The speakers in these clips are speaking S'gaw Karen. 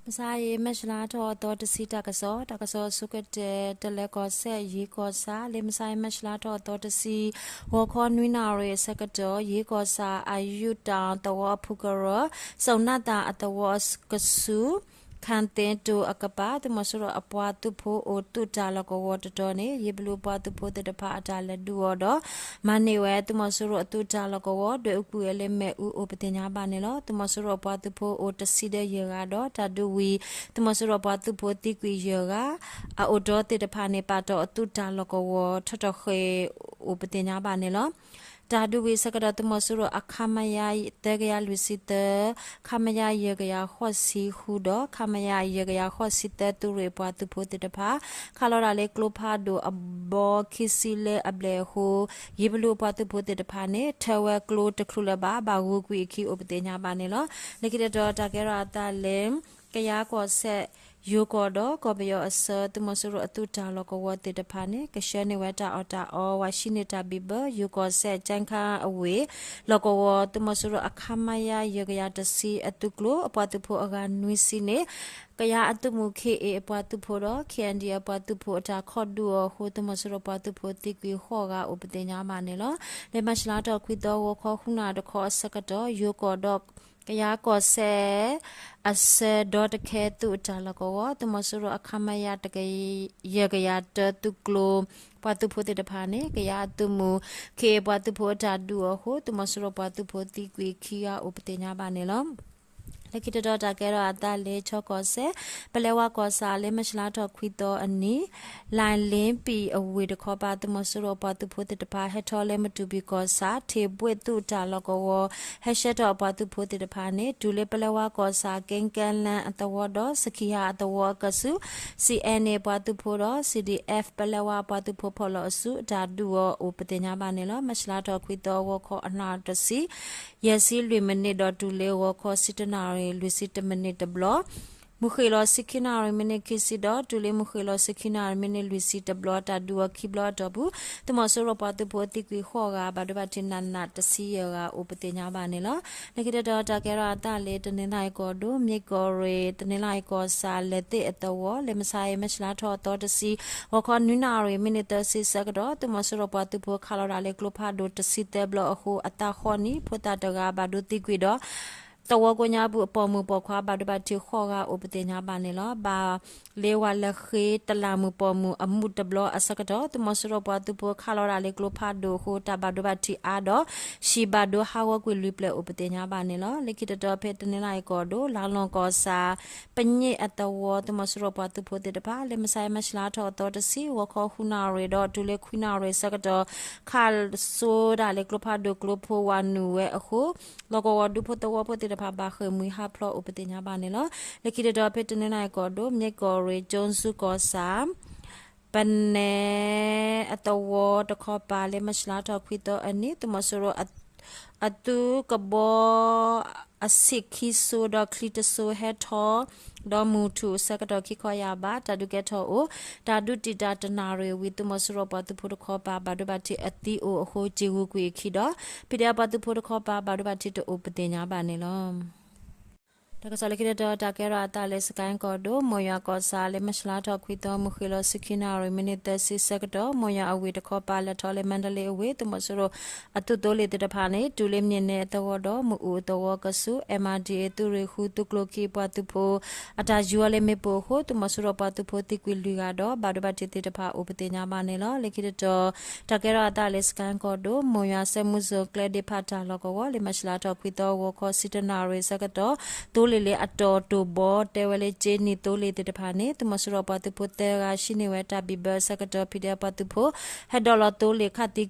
မုၢ်ဆါအံၤ မၢ်ၡလါထီၣ်အသီတဆံတၢ်ကစီၣ်, တၢ်ကစီၣ်အဆိကတၢၢ် တလၢၤကီၢ်စဲၣ် ယ့ကီၢ်ဆၣ်, လၢမုၢ်ဆါအံၤ မၢ်ၡလါထီၣ်အသီတဆံ ဂီၤခီနွံနၣ်ရံၣ်အဆၢကတီၢ် ယ့ကီၢ်ဆၣ် အယူၣ်တၣ်သဝီအဖုကရၢ စီၤနၢ်သၣ်အသဝီအကဆူး ခၣ်သ့တိၤအကပၤ သုးမီၤစိရိၤအပှၤသုးဖိအိၣ်သုးတၢ်လီၢ်ကဝီၤတတီၤန့ၣ် ယ့ဘလူအပှၤသုးဖိသ့ၣ်တဖၣ်အတၢ်လဲၤဒုးအီၤဒီး မၤန့ၢ်ဝဲသုးမီၤစိရိၤအသုးတၢ်လီၢ်ကဝီၤ ဒွဲၣ်အူကွံာ်ဝဲလၢမ့ၣ်အူအိၣ်ပသ့ၣ်ညါဘၣ်န့ၣ်လီၤ. သုးမီၤစိရိၤအပှၤသုးဖိအိၣ်တဆံဒီးယဲၢ်ဂၤဒီး တၢ်ဒုးဝံၤ သုးမီၤစိရိၤအပှၤသုးဖိသံကွံာ်ယဲၢ်ဂၤ အအိၣ်ဒီးသ့ၣ်တဖၣ်န့ၣ် ပာ်တီၢ်အသုးတၢ်လီၢ်ကဝီၤထီၣ်ထီၣ်ဃ့ၢ်အိၣ်ပသ့ၣ်ညါဘၣ်န့ၣ်လီၤ. တၢ်ဒုးဝံၤအဆၢကတီၢ် သုးမီၤစိရိၤအ ခမရ သၢကယၤလွံၢ်ဆံသၢ, ခမရ ယဲၢ်ကယၤဃိးဆံဃုဒီး ခမရ ယဲၢ်ကယၤဃိးဆံသၢ သုးရ့ၣ်အပှၤသုးဖိသ့ၣ်တဖၣ် ခးလီၤဒၣ်လၢကျိဖးဒိၣ်အဘီခံဆံလၢအဘျဲၣ်အဃိ ယ့ဘလူအပှၤသုးဖိသ့ၣ်တဖၣ်န့ၣ် ထၢဝဲကျိတချုးလၢၤဘၣ် ဘၣ်ဂုာ်ကွံာ်အခံအိၣ်ပသ့ၣ်ညါဘၣ်န့ၣ်လီၤ. လၢခံတတီၤတၢ်ကဲထီၣ်အသးလၢ ကယၤကီၢ်စဲၣ် ယိၤကီၢ်ဒီးကီၢ်ပယီၤအဆၢ သုးမီၤစိရိၤအသုးတၢ်လီၢ်ကဝီၤသ့ၣ်တဖၣ်န့ၣ် ကဆှၢန့ၢ်ဝဲတၢ်အီၣ်တၢ်အီ ဝဲဟံးန့ၢ်တၢ်ဘံၣ်ဘၢ ယိၤကီၢ်စဲၣ် ကၠဲခါအဝ့ၢ် လီၢ်ကဝီၤ သုးမီၤစိရိၤအ ခမရ ယဲၢ်ကယၤတဆံအသုးကျိၤ အပှၤသုးဖိအဂၤနွံဆံန့ၣ် ကယၤအသုးမုၢ် ခ့ၣ်အ့ၣ် အပှၤသုးဖိဒီး ခ့ၣ်အဲၣ်ဒံၣ် အပှၤသုးဖိအတၢ်ခီၣ်ဒုးအီၤအဃိ သုးမီၤစိရိၤပှၤသုးဖိသံကွံာ်ဃိးဂၤအိၣ်ပသ့ၣ်ညါဘၣ်န့ၣ်လီၤ. လၢမၢ်ၡလါထီၣ်ခွံသီ ဂီၤခီဃုနၣ်ရံၣ်တခီအဆၢကတီၢ် ယိၤကီၢ်ဒီး ကယၤကီၢ်စဲၣ် အဆၢဒီတခဲသုးအတၢ်လီၢ်ကဝီၤ သုးမီၤစိရိၤအ ခမရ တက ယဲၢ်ကယၤတၢသုးကျိၤ ပှၤသုးဖိသ့ၣ်တဖၣ်န့ၣ် ကယၤအသုးမုၢ် ခ့ၣ်အ့ၣ် ပှၤသုးဖိအတၢ်ဒုးအီၤအဃိ သုးမီၤစိရိၤပှၤသုးဖိသံကွံာ်ခံဂၤအိၣ်ပသ့ၣ်ညါဘၣ်န့ၣ်လီၤ. လၢခံတတီၤတၢ်ကဲထီၣ်အသးလၢ ခၠီကီၢ်စဲၣ် ပလဲဝါကီၢ်ဆၣ် လၢမၢ်ၡလါထီၣ်ခွံသီအနံၤ လၢလ့ပံၣ်အဝ့ၢ်တခီပၤ သုးမီၤစိရိၤအပှၤသုးဖိသ့ၣ်တဖၣ် ဟဲထီၣ်လၢမတူၢ်ဘံၣ်ကီၢ်ဆၣ် ထံးဘှ့ၣ်သုးတၢ်လီၢ်ကဝီၤ ဟဲဆှၢထီၣ်အပှၤသုးဖိသ့ၣ်တဖၣ်န့ၣ် တုၤလၢပလဲဝါကီၢ်ဆၣ် က့ကဲလၢအသဝီဒီး စခံဟၣ်အသဝီအကဆူး CNA ပှၤသုးဖိဒီး CDF ပလဲဝါအပှၤသုးဖိဖီၣ်လီၤအစု အတၢ်ဒုးအီၤအိၣ်ပသ့ၣ်ညါဘၣ်န့ၣ်လီၤ. မၢ်ၡလါထီၣ်ခွံသီ ဂီၤခီအနၣ်ရံၣ်တဆံ ယဲၢ်ဆံလွံၢ်မံးနံးဒီး တုၤလၢဂီၤခီဆံတနၣ်ရံၣ် လွံၢ်ဆံတမံးနံးတဘျီ မုၢ်ဃ့ၢ်လီၤဆံခံနၣ်ရံၣ် မံးနံးခံဆံဒီး တုၤလၢမုၢ်ဃ့ၢ်လီၤဆံခံနၣ်ရံၣ် မံးနံးလွံၢ်ဆံတဘျီ တၢ်ဒုးအီၤခံဘျီအတီၢ်ပူၤ သုးမီၤစိရိၤပှၤသုးဖိသံကွံာ်ဃိးဂၤ ဘၣ်ဒိဘၣ်ထံးနးနးတဆံယဲၢ်ဂၤအိၣ်ပသ့ၣ်ညါဘၣ်န့ၣ်လီၤ. လၢခံတတီၤတၢ်ကဲထီၣ်အသးလၢ တနီသရံၣ်ကီၢ်ဒိၣ် မ့ၢ်ကီၢ်ရ့ၣ် တနီသရံၣ်ကီၢ်ဆၣ် လဲၤသ့ၣ်အသဝီ လၢမုၢ်ဆါအံၤ မၢ်ၡလါထီၣ်အသီတဆံ ဂီၤခီနွံနၣ်ရံၣ် မံးနံးသၢဆံဆၢကတီၢ် သုးမီၤစိရိၤပှၤသုးဖိခးလီၤဒၣ်လၢကျိဖးဒိၣ်တဆံသၢဘျီအဃိ အသးဃိးနံၣ် ဖိသၣ်တဂၤဘၣ်ဒိသံကွံာ်ဒီး သဝီကိးညါပူၤအပိာ်မုၣ်ပိာ်ခွါဘၣ်ဒိဘၣ်ထံးဃိးဂၤအိၣ်ပသ့ၣ်ညါဘၣ်န့ၣ်လီၤ. ဘၣ်လၢဝၤလၢဃ့တလးမုၢ်ပိာ်မုၣ်အမူးတဘျီအဆၢကတီၢ် သုးမီၤစိရိၤပှၤသုးဖိခးလီၤဒၣ်လၢကျိဖးဒိၣ်အဃိ တၢ်ဘၣ်ဒိဘၣ်ထံးအါဒီး ဟံၣ်ဘၣ်ဒိဟးဂီၤကွံာ်လွံၢ်ပျဲၢ်အိၣ်ပသ့ၣ်ညါဘၣ်န့ၣ်လီၤ. လၢခံတတီၤဖဲတနီသရံၣ်ကီၢ်ဒိၣ် လါလီၢ်ကီၢ်ဆၣ် ပညိၣ်အသဝီ သုးမီၤစိရိၤပှၤသုးဖိသ့ၣ်တဖၣ် လၢမုၢ်ဆါအံၤ မၢ်ၡလါထီၣ်အသီတဆံ ဂီၤခီဃုနၣ်ရံၣ်ဒီး တုၤလၢခွံနၣ်ရံၣ်အဆၢကတီၢ် ခးစိဒၣ်လၢကျိဖးဒိၣ်ကျိဖိဝၤနုာ်ဝဲအဃိ လီၢ်ကဝီၤဒူဖိသဝီဖိသ့ၣ်တဖၣ် ဘၣ်ဃ့ၢ်မှံဟးဖျိးအိၣ်ပသ့ၣ်ညါဘၣ်န့ၣ်လီၤ. လၢခံတတီၤဖဲတနီသရံၣ်ကီၢ်ဒိၣ် မ့ၢ်ကီၢ်ရ့ၣ် ကၠိစူကီၢ်ဆၣ် ပနဲအသဝီတခီပၤ လၢမၢ်ၡလါထီၣ်ခွံသီအနံၤ သုးမီၤစိရိၤအသုးကဘီ အဆံးခံစိဒီးချံတစိဟဲထီၣ် ဒီးမုၢ်ထူၣ်အဆၢကတီၢ်ခံခီယၢ်ဘး တၢ်ဒုးကဲထီၣ်အိၣ် တၢ်ဒုးတံာ်တာ်တနၣ်ရံၣ်ဝံၤ သုးမီၤစိရိၤပှၤသုးဖိတခီပၤ ဘၣ်ဒိဘၣ်ထံးအသံအိၣ်အဃိ စ့ၢ်ဂုာ်ကွံာ်အခံဒီး PDF ပှၤသုးဖိတခီပၤ ဘၣ်ဒိဘၣ်ထံးတအိၣ်ပသ့ၣ်ညါဘၣ်န့ၣ်လီၤ. တၢ်ကစီၣ်လၢခံတတီၤ တၢ်ကဲထီၣ်အသးလၢ စကဲၣ်ကီၢ်ဒိၣ် မိၢ်ယွၤကီၢ်ဆၣ် လၢမၢ်ၡလါထီၣ်ခွံသီ မုၢ်ဃ့ၢ်လီၤဆံခံနၣ်ရံၣ် မံးနံးသၢဆံဆၢကတီၢ် မိၢ်ယွၤအဝ့ၢ်တခီပၤ လဲၤထီၣ်လၢမါဒလ့အဝ့ၢ် သုးမီၤစိရိၤအသုးသိလ့ၣ်သ့ၣ်တဖၣ်န့ၣ် တုၤလၢမၠဲၣ်နဲအသဝီဒီး မုၢ်အူအသဝီကဆူး MRDA သုးရ့ၣ်ဃု သုးကျိၤခံအပှၤသုးဖိ အတၢ်ယူၤအီၤလၢမ့ၣ်ပိၢ်အဃိ သုးမီၤစိရိၤပှၤသုးဖိသံကွံာ်လွံၢ်ဂၤဒီး ဘၣ်ဒိဘၣ်ထံးသ့ၣ်တဖၣ်အိၣ်ပသ့ၣ်ညါဘၣ်န့ၣ်လီၤ. လၢခံတတီၤ တၢ်ကဲထီၣ်အသးလၢ စကဲၣ်ကီၢ်ဒိၣ် မိၢ်ယွၤစဲမူစိၤ ကျဲဒ့ဖးတၢ်လီၢ်ကဝီၤ လၢမၢ်ၡလါထီၣ်ခွံသီ ဂီၤခီဆံတနၣ်ရံၣ်အဆၢကတီၢ် သိလ့ၣ်လၢအတီၢ်တိၢ်ဘီ တဲဝဲလၢကၠ့နံၤသိလ့ၣ်သ့ၣ်တဖၣ်န့ၣ် သုးမီၤစိရိၤပှၤသုးဖိသၢဂၤ ဟံးန့ၢ်ဝဲတၢ်ဘံၣ်ဘၢအဆၢကတီၢ် PDF ပှၤသုးဖိ ဟဲဒိးလီၤသိလ့ၣ် ခးသံ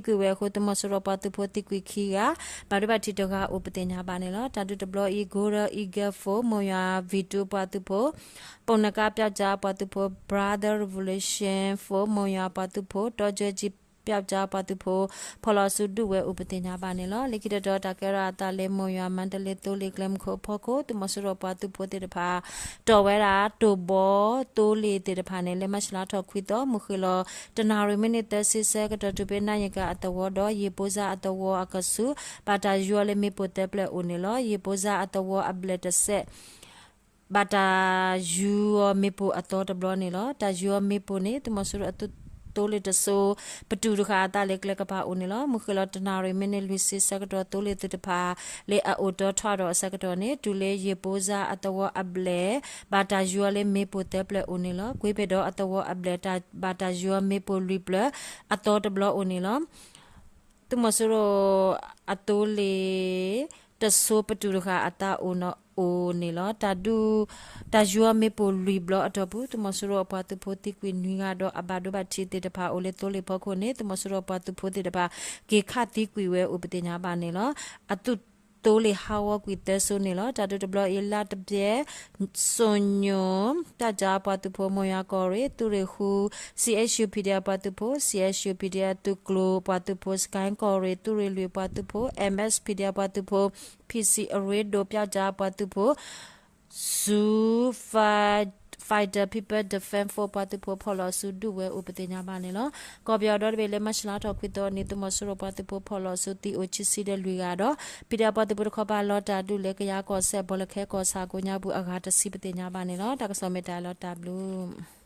ကွံာ်ဝဲအဃိ သုးမီၤစိရိၤပှၤသုးဖိသံကွံာ်ခံဂၤ ဘၣ်ဒိဘၣ်ထံးတဂၤအိၣ်ပသ့ၣ်ညါဘၣ်န့ၣ်လီၤ. တၢ်ဒုးတဘျီအံၤ Golden Eagle Force မိၢ်ယွၤ V two ပှၤသုးဖိ ပိာ်နကါပျောက်ကျားပှၤသုးဖိ Brother Revolution Force မိၢ်ယွၤပှၤသုးဖိ တောကြွယ်ကြီးပျောက်ကျားပှၤသုးဖိ ဖီၣ်လီၤအစုဒုးဝဲအိၣ်ပသ့ၣ်ညါဘၣ်န့ၣ်လီၤ. လၢခံတတီၤ တၢ်ကဲထီၣ်အသးလၢ မိၢ်ယွၤမါတလ့သိလ့ၣ်ကျဲမုၢ်ခိၣ်အဖီခိၣ် သုးမီၤစိရိၤပှၤသုးဖိသ့ၣ်တဖၣ် တီၢ်ဝဲဒၣ်တိၢ်ဘီသိလ့ၣ်သ့ၣ်တဖၣ်န့ၣ် လၢမၢ်ၡလါထီၣ်ခွံသီ မုၢ်ဃ့ၢ်လီၤ တနၣ်ရံၣ်မံးနံးသၢဆံဆၢကတီၢ် တုၤဖဲနၢ်ယကၤအသဝီဒီး ယ့ၣ်ဘိစါအသဝီအကဆူး ဘၣ်တၢ်ယူၤအီၤလၢမ့ၣ်ပိၢ်သၢပျဲၢ်အိၣ်န့ၣ်လီၤ. ယ့ၣ်ဘိစါအသဝီအဘျဲၣ်တစဲး ဘၣ်တၢ်ယူၤအီၤမ့ၣ်ပိၢ်အသီတဘျီန့ၣ်လီၤ. တၢ်ယူၤအီၤမ့ၣ်ပိၢ်န့ၣ် သုးမီၤစိရိၤအသိလ့ၣ်တစိၤ ပတုာ်တဃာ်အသးလၢကျဲကပၤအိၣ်န့ၣ်လီၤ. မုၢ်ဃ့ၢ်လီၤတနၣ်ရံၣ်မံးနံးလွံၢ်ဆံဆၢကတီၢ် သိလ့ၣ်သုးတဖၣ် လၢအအိၣ်တီထွဲဒီးအဆၢကတီၢ်န့ၣ် တုၤလၢယ့ၣ်ပိစါအသဝီအဘျဲၣ် ဘၣ်တၢ်ယူၤအီၤလၢမ့ၣ်ပိၢ်သၢဖျၢၣ်အိၣ်န့ၣ်လီၤ. ကွ့ဖ့ဒီးအသဝီအဘျဲၣ် ဘၣ်တၢ်ယူၤအီၤမ့ၣ်ပိၢ်လွံၢ်ဖျၢၣ်အသီတဘျီအိၣ်န့ၣ်လီၤ. သုးမီၤစိရိၤအသိလ့ၣ်တစိၤပတုာ်တဃာ်အသးအိၣ်န့ၣ်လီၤ. တၢ်ယူၤအီၤမ့ၣ်ပိၢ်လွံၢ်ဘျီအတီၢ်ပူၤ သုးမီၤစိရိၤအပှၤသုးဖိသံကွံာ်နွံဂၤဒီးအဘၣ်ဒိဘၣ်ထံးသ့ၣ်တဖၣ်အိၣ်လၢသိလ့ၣ်ဖီခိၣ်န့ၣ် သုးမီၤစိရိၤအပှၤသုးဖိသ့ၣ်တဖၣ် က့ၤခးသံကွံာ်ဝဲအိၣ်ပသ့ၣ်ညါဘၣ်န့ၣ်လီၤ. အသုးသိလ့ၣ်ဟးဂီၤကွံာ်သၢစိန့ၣ်လီၤ. တၢ်ဒုးတဘျီအံၤ လါတဘျဲၣ် စိၤညိၣ် ပျၢ်ကၠါအပှၤသုးဖိ မိၢ်ယွၤကီၢ်ရ့ၣ် သုးရ့ၣ်ဃု CSU PDF ပှၤသုးဖိ CSU PDF သုးကျိၤပှၤသုးဖိ စကဲကီၢ်ရ့ၣ် သုးရ့ၣ်လွံၢ်ပှၤသုးဖိ MSPDF ပှၤသုးဖိ PC အရ့ဒိၣ် ပျၢ်ကၠါအပှၤသုးဖိ စူၤ Fighter People Defense Force ပှၤသုးဖိဖီၣ်လီၤအစုဒုးဝဲအိၣ်ပသ့ၣ်ညါဘၣ်န့ၣ်လီၤ. ကီၢ်ပယီၤဒီတဘ့ၣ်လၢ မၢ်ၡးလါထီၣ်ခွံသီအနံၤ သုးမီၤစိရိၤပှၤသုးဖိဖီၣ်လီၤအစုသံအိၣ်ခံဆံဒီးလွံၢ်ဂၤဒီး PDF ပှၤသုးဖိတခီပၤလီၤတၢ်ဒုးလၢကယၤကီၢ်စဲၣ် ဘီလၢခဲကီၢ်ဆၣ်ကိးညါပူၤအဂၤတဆံပသ့ၣ်ညါဘၣ်န့ၣ်လီၤ. တၢ်ကစီၣ်မ့ၢ်တၢ်လီၤတၢ်ဘျုး